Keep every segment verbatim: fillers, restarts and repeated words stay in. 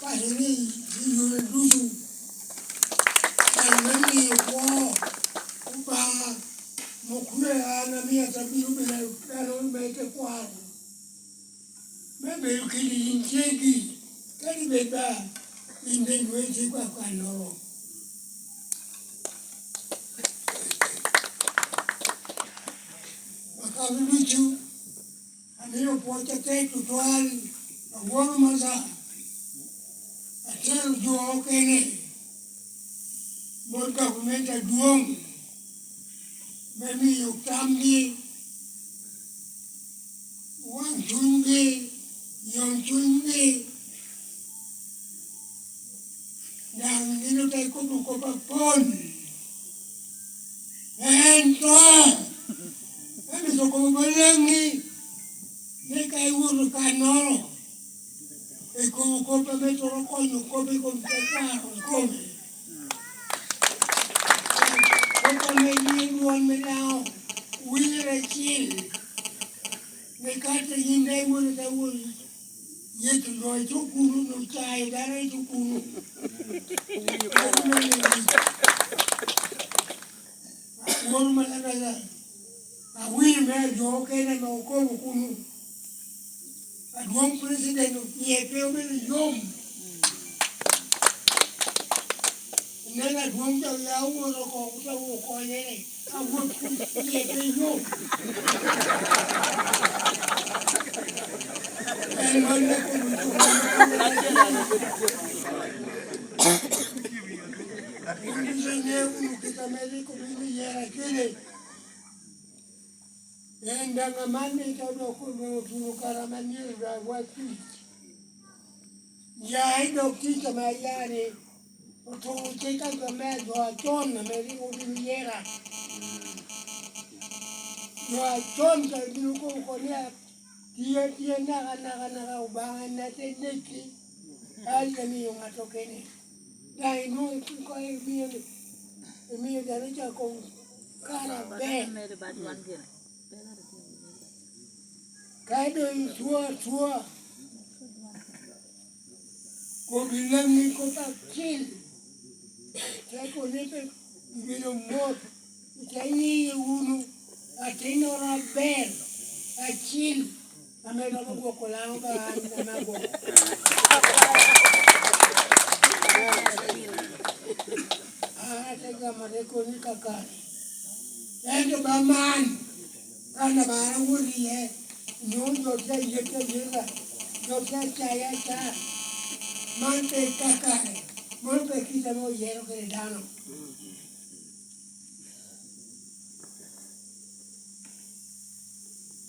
paco ni i yore ducu, can me miyo kwo Obaŋa me kwena an amio ata bino bedo dano me tekwaro, me bedo kede yin ceggi, kadi bed ba in daŋ nwoŋo itye kwakwannoro. Akalo ducu, amio pwoc atek tutwal, aworo Maca, atero jo okene, bot gavumenti adwoŋ, me miyo tamgi, waŋ cunygi, yom cunygi, daŋ gin ote kobo kop apol. Ento, amito kobo balaŋi ni ka iwoto kannoro, ikobo kop ame twero konyo kop i kom tekwaro ikome. Kop ame mio dwon me daŋ winyere acil. Ni ka te yin daŋ iwoto, te wot Yecu doŋ icuk kuno, doŋ cayo dano icuk kuno. Aworo malaga, awinyo me ajo okene ame okobo kuno. Adwoŋ president opye pe obedo yom. Nen adwoŋ ca ya oworo oko, owot okonyere. Awot kun pye pe yom. En man me kobo jo. Wun ducu iŋeo wunu kit ame rik obino yera kede. En daŋ amanni te dok otuno kare ame myero daŋ watic. Ya i dog tic ame aya-ni, otuno cik a jo me, jo acon ame rik obino yera. Jo acon ca bino kobo oko ni, "Tye, tye, naka, naka, naka, Obaŋa en ate neki, a yie miyo ŋat okene." Daŋ inwoŋo iko-, imio, imio dano ca kom kare aber. Ka doŋ itwo atwoa, kobi lammi kop acel, te kobo ni pe ibedo mot, ite yiye wunu atinnoro aber acil ame romo gwoko Laŋo ba an ame agwoko. An ate gamo tekoni kakare. Ento ba man, kan ame an awot iye, nwoŋo jo tye ayet ayeta, jo tye acaye acaa. Man pe kakare, mano pe kit ame oyero kede dano.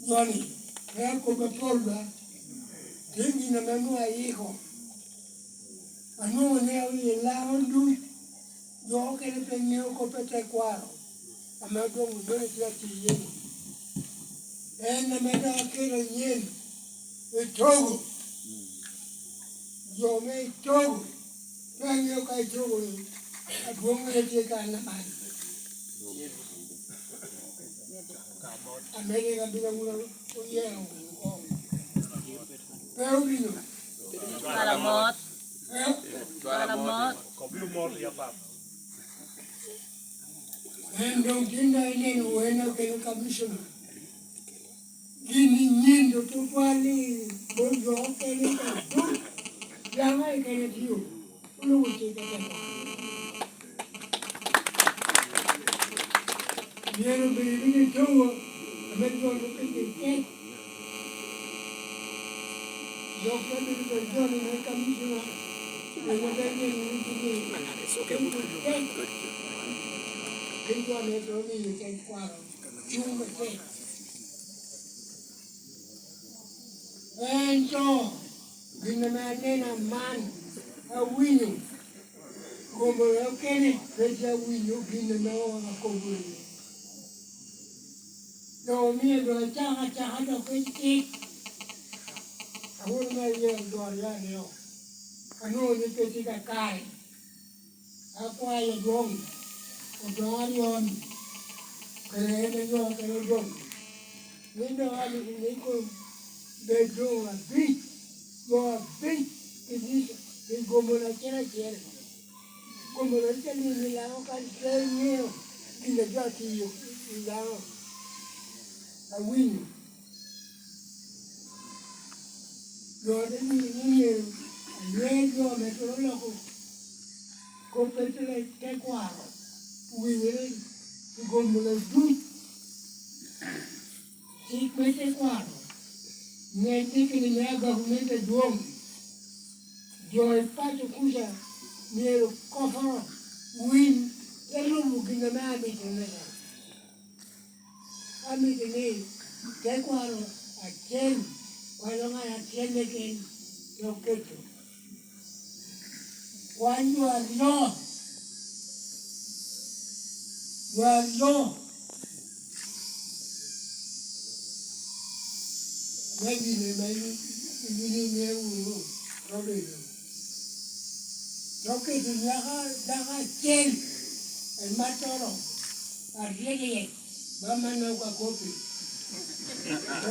Joni, pe akobo apol ba, tye gin ame nwoŋo ayiko. Anwoŋo ni i Laŋo duc, jo okene pe ŋeo kop me tekwaro, ame doŋ omego tye atiye-ni. En ame doŋ akelo anyen i Togo. Jo me i Togo, pe aŋeo ka i Togo ni, adwoŋ mere tye kan aman. Amerika bino wunu oyero wunu koŋ. Pe obino. Twala mot. Eh? Twala mot. En doŋ tin daŋ ineno wena kede kamicona. Gin i nyin tutwal ni bot jo okene ka duc, Laŋo kene tio, onwoŋo cik atemo. Myero obed i Togo, ame jo lube gin kec. Dok te bedo kede jo ni me kamicona, ame te nyen wunu gini, kec. Gin jo ame te omiyo kec kwaro, cuŋ me kec. Ento gin ame aneno aman, awinyo, kombere okene, pe tye awinyo gin ame oŋo akobo iye. Doŋ omio doŋ acako acaka dok i cik. Awot me ayero jo aryo aryo. Anwoŋo ni pe tye kakare. Akwayo adwoŋ, odoŋ aryo-ni, kede en aryo kede odoŋ, ni doŋ amito ni koŋ bed doŋ abic, jo abic i Ecclesia, i Gomola acel acel. Gomola acel ni Lango kan pe ŋeo gin a jo tiyo i Lango. Awinyo. Jo te ni ni ŋeo, anyweo jo me turo loko kop pe tye tekwaro owinyere i gomola duc. Cik me tekwaro ŋedde kede me agako me adwoŋ. Jo i paco kuca myero koporo winy te lubo gin ame amito mega. Amito ni tekwaro acel, kwalo ŋat acel keken te oketo. Wan jo aryo, jo aryo me gin ame ibino iŋeo wunu, obedo te oketo nyaka dako acel, en mattoro aryek ryek, ba manna ka kopi,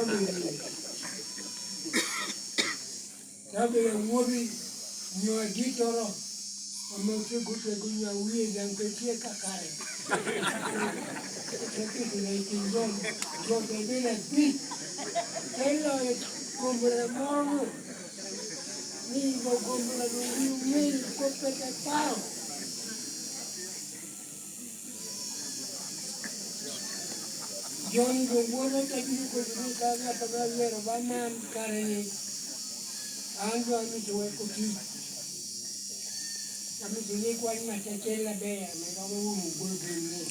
obedo Tabedo awobi nyo adittoro ame otego tego nyo awie daŋ pe tye kakare. Te keto i kin jo, jo te bedo abic. Te loyo gomra moro ni jo gomra doŋ ŋeyo kop pe te paro. Jo-ni doŋ woto te bino kobo ni, "Ka ŋat ame ayero ba man kare-ni, an doŋ amito weko tic. Amito ni ikwany ŋat acel aber ame romo wunu gin-ni,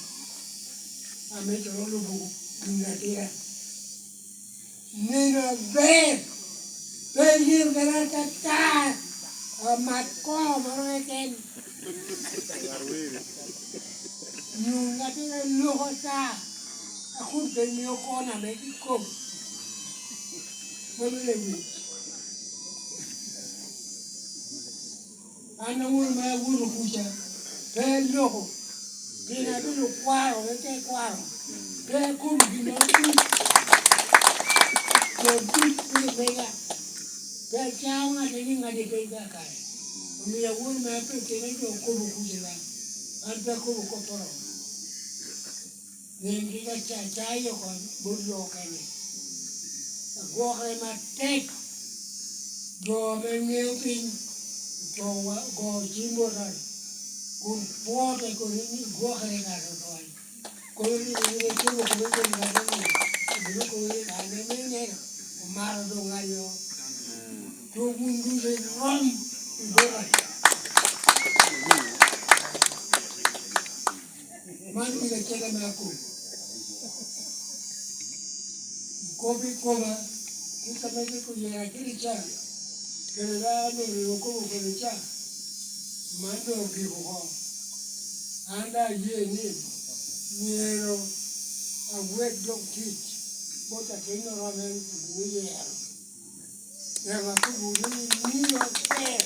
ame coro lubo gin atira." Nino aber, pe myero bed atata, amat koŋo moro keken. Nyo ŋattoro loko ta, a kun pe mio kono ame kikobo. Mano lewic. An awobi ma awuto kuca, pe aloko, pien abedo kwaro, me te kwaro, pe akobo gin moro duc, jo duc bedo mega, pe acao ŋatte ni ŋatte pe i kakare. Omio awobi ma pe kena jo okobo kuca ba, an pe akobo kopporo. Nen kit acacayi oko bot jo okene. Agwokere matek. Jo ame ŋeo piny oto wa, go cim bota, kun pwote kodi ni gwokere ka tutwal. Kono ni in icimo kodi kodi ŋato ni, obino kobo ni, "An ame ineno, omaro doŋ aryo." To wun ducu irom i bota. Man gin acel ame akobo. Kop i koma, kit ame rik oyera kede ca, kede dano onwoŋo rik okobo kede ca, man doŋ ogik oko. An daŋ aye ni myero awek dok tic bot atinnoro ame obino yero. Eka akobo ni, "Mio tek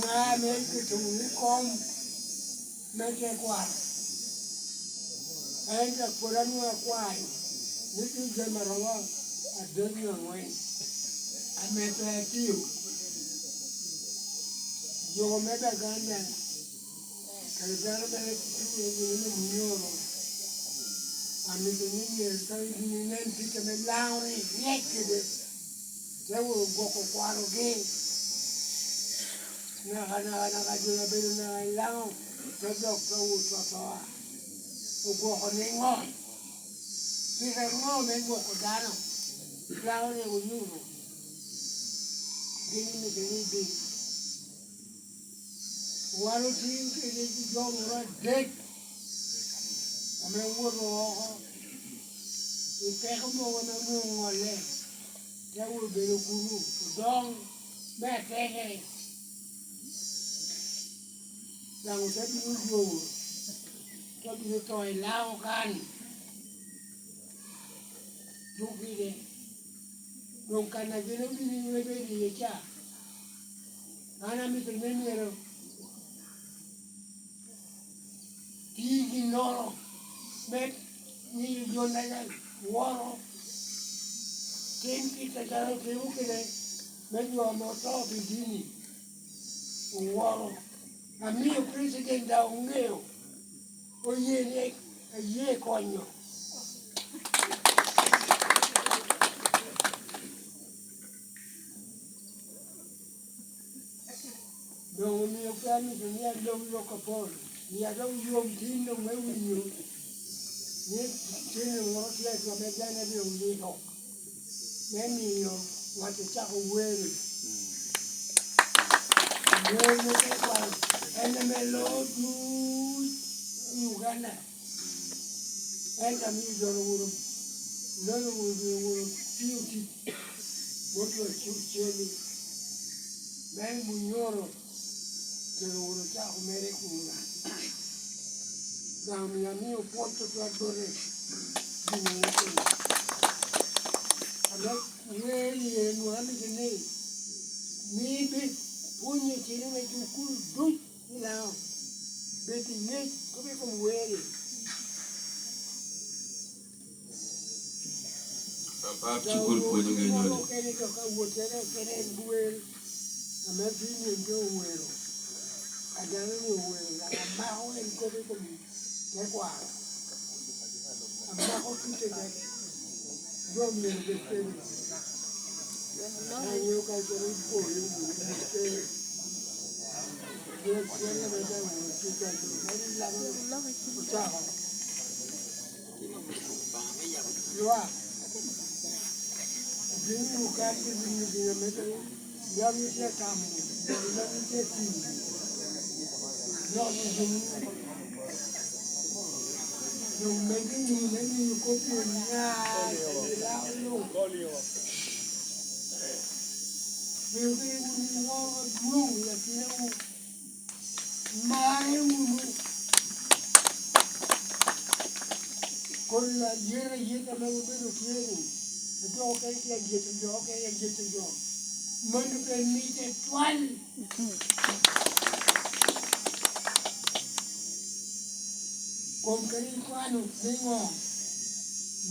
ŋa ame iketo wunu i kom me tekwaro." Ento pwod anwoŋo akwayo ni tye jami aromo adek nyo aŋwen ame pe atio. Jo me Baganda, kede dano mere tutuno, munyoro, amito ni myero ka inen tic ame Lango ni ryek kede, te wot gwoko kwarogi. Naka, naka, naka jo abedo naka i Lango, te dok te wot atoa. Ogwoko niŋo? Pire ŋo me gwoko dano? Lango ni onyuto. Gin imito ni ibin. Wan otye kede jo moro adek ame owoto oko i peko mogo ame onwoŋo oŋolle, te obedo kunu, odoŋ me atekere. Daŋ ote bino dwogo, te bino to i Lango kan. Duk ide. Doŋ kan a gin obino iŋwede iye ca, an amito ni myero ti ginnoro me miyo jo daŋ woro tim kit a dano timo kede me jo ame oto pi dini. oworo, amio president daŋ oŋeo, oye ni aye konyo. Doŋ omio pe amito ni alok lok apol, mia dok yom tin doŋ me winyo ni cene moro tye atye ame dano aryo onito, me miyo ŋat ocako wer. Wer me tekwaro en ame loo duc i Uganda. Ento amio jo owuro, loo owuro, owuro tiyo tic bot jo Australia me Bunyoro, jo owuro cako mere i Kungula. Daŋ omio amio pwod tutwal bote gin ame timo. Ame wer iye nwoŋo amito ni, ni bed pwonyo cene me cukul duc i Laŋo, bed i ŋec kop i kom wer-ri. Apap cukul pwonyo genyo ni. Mukene dok awottere kede en wer, ame Vivian doŋ owero, a dano-ni owero, dok amako en kop i kom tekwaro. Amako kite kek, jo myero bed kede. Anyo ka calo iporo i wi kede. Yo cel ame daŋ owot ki ka jo, en lamo ocako. Lwak, bino wunu ka pi winyo gin ame yam itye atamo, yam itye atiyo. Lok i gin, doŋ megi ni me miyo kop i nya i Laŋo luŋ. Miyo gin wunu woro adwoŋ i akinawu. Marre wunu. Kodi ayet ayet ame wubedo tye-ni, adoko kede tye ayeto jo, kede ayeto jo. Mano pe mitte twal. Kom kadi ikwano niŋo?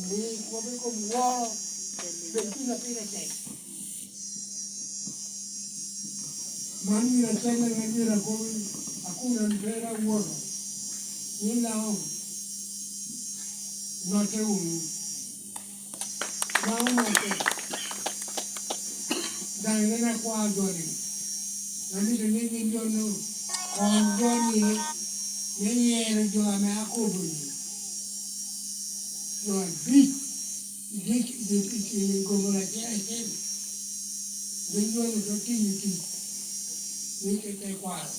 Ni kop i kom woro, bed gin a pire tek. Man gin acel ame myero akobi, akuno an pe awoto, ni Laŋo, notte wunu. Laŋo notte. Daŋ en akwao jo-ni. Amito ni gin jo-nu, kony jo-ni me yero jo ame akobo-ni. Jo abic. I dyek, i dyek, i, i gomola acel acel, gin jo-ni te tiyo tic me te, tekwaro.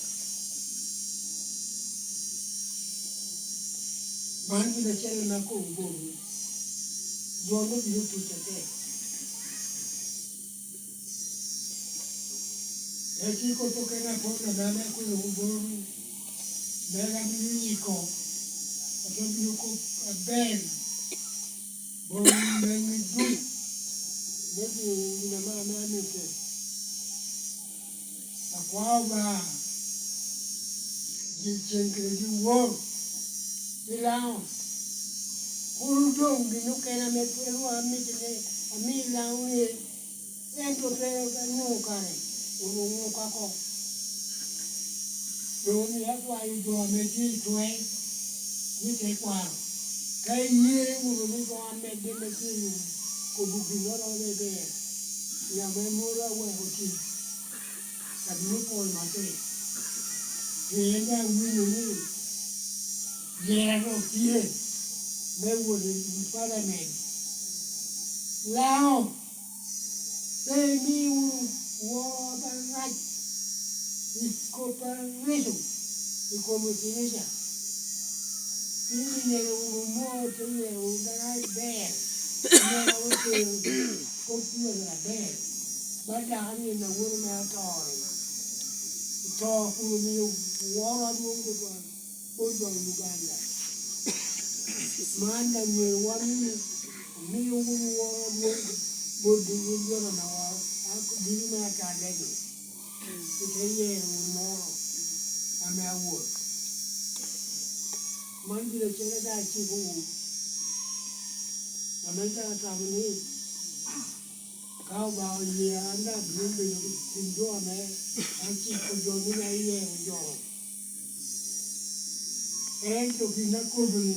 Man gin acel ame akobo botwu, jo-nu bino tic atek. Eka kop okene apol ame, ame akwero botwu, me abino yiko, ate bino kop aber. Bot megi duc me timo gin ame ame amito. Akwao Obaŋa, dyeceŋ kede dyewor, pi Laŋo. Kur doŋ gin okene ame pwod onwoŋo amito ni ami Laŋo ŋe. Ento pe anwoŋo kare, orwoŋo oko. Doŋ omio akwayo jo ame tye i twer ni tekwaro, ka iye wunu ni koŋ amedde me timo kobo ginnoro ame ber, ngat ame moro aweko tic, abino pwoyo matek. Pien daŋ awinyo ni yera dok tye me wot i palamen. Laŋo? Pe imi wunu woro abarac i kop areco i kom otinica. Pien ineno wunu mot, ineno wunu abarac ber, ineno wunu tero kop Rwot aber. Ba dako ni en awobi me ato-ni, oto kun omio woro adwoŋ tutwal bot jo Uganda. Man daŋ myero wamio, omio wunu woro adwoŋ bot dul wun jo ame woro, a, dul me Atalle-ni. Ite yero wunu moro ame awot. Man gin acel daŋ acikowu, ame daŋ atamo ni Ka Obaŋa oye, an daŋ abino bedo i kin jo ame aciko jo ni me aye ojoro. Ento gin akobo-ni,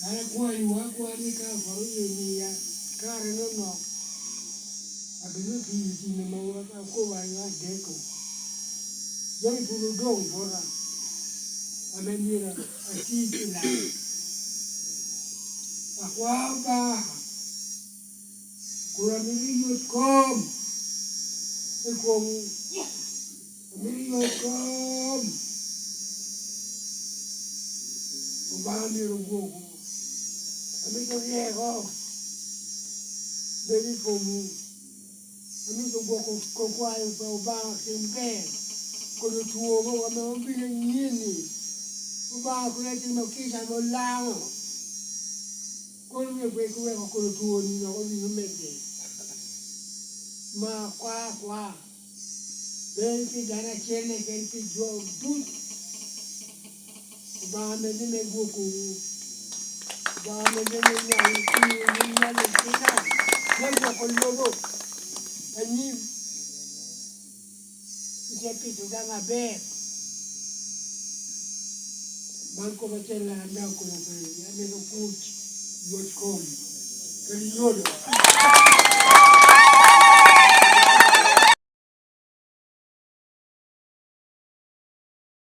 an akwayowu akwa ni ka Obaŋa oye miya kare nonok, abino tiyo tic ame akobo aryo adek-ku. Doŋ pwod odoŋ bota ame myero ati i lak. Akwa Obaŋa, kun amito yot kom i komwu, amito yot kom. Obaŋa myero ogwokwu, amito ryeko bedo i komwu, amito gwoko kwayo pa Obaŋa kin ber, kono two mogo ame obino anyeni. Obaŋa kun atimo kica ame olaŋo. Kono me gweko weko kono twoni dok obino medde. Ma akwa akwa, pe pi dano acel keken, pi jo duc. Obaŋa medde me gwokowu. Obaŋa medde me nyayo tye, me nyayo tye, me gwoko lobo anyim. Ite pito daŋ aber. Man kop acel an daŋ okobo piny, amito kuc, yot kom, kede yodo.